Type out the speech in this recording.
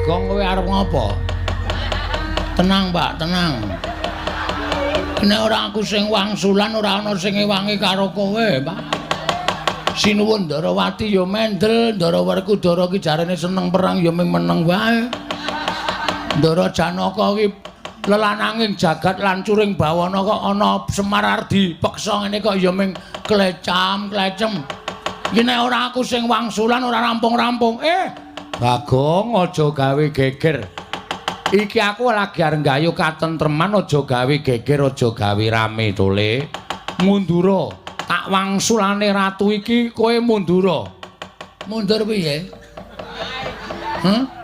Bagong, kowe arep ngopo? Tenang, Pak, tenang. Nek ora aku sing wangsulan ora ana sing ngewangi karo kowe, Pak. Sinuwun Ndarawati ya mendel, Ndara Werkudara ki jarene seneng perang ya ming meneng wae. Ndara Janaka ki lelananging jagat lan curing bawana kok ana Semar Ardi peksa ngene kok ya ming klecam-klecem. Iki nek ora aku sing wangsulan ora rampung-rampung. Bagong, aja gawe geger. Iki aku lagi arep nggayuh katentreman, aja gawe geger, aja gawe rame to, Le. Mundura. Tak wangsulane ratu iki kowe mundura. Mundur piye? Hah?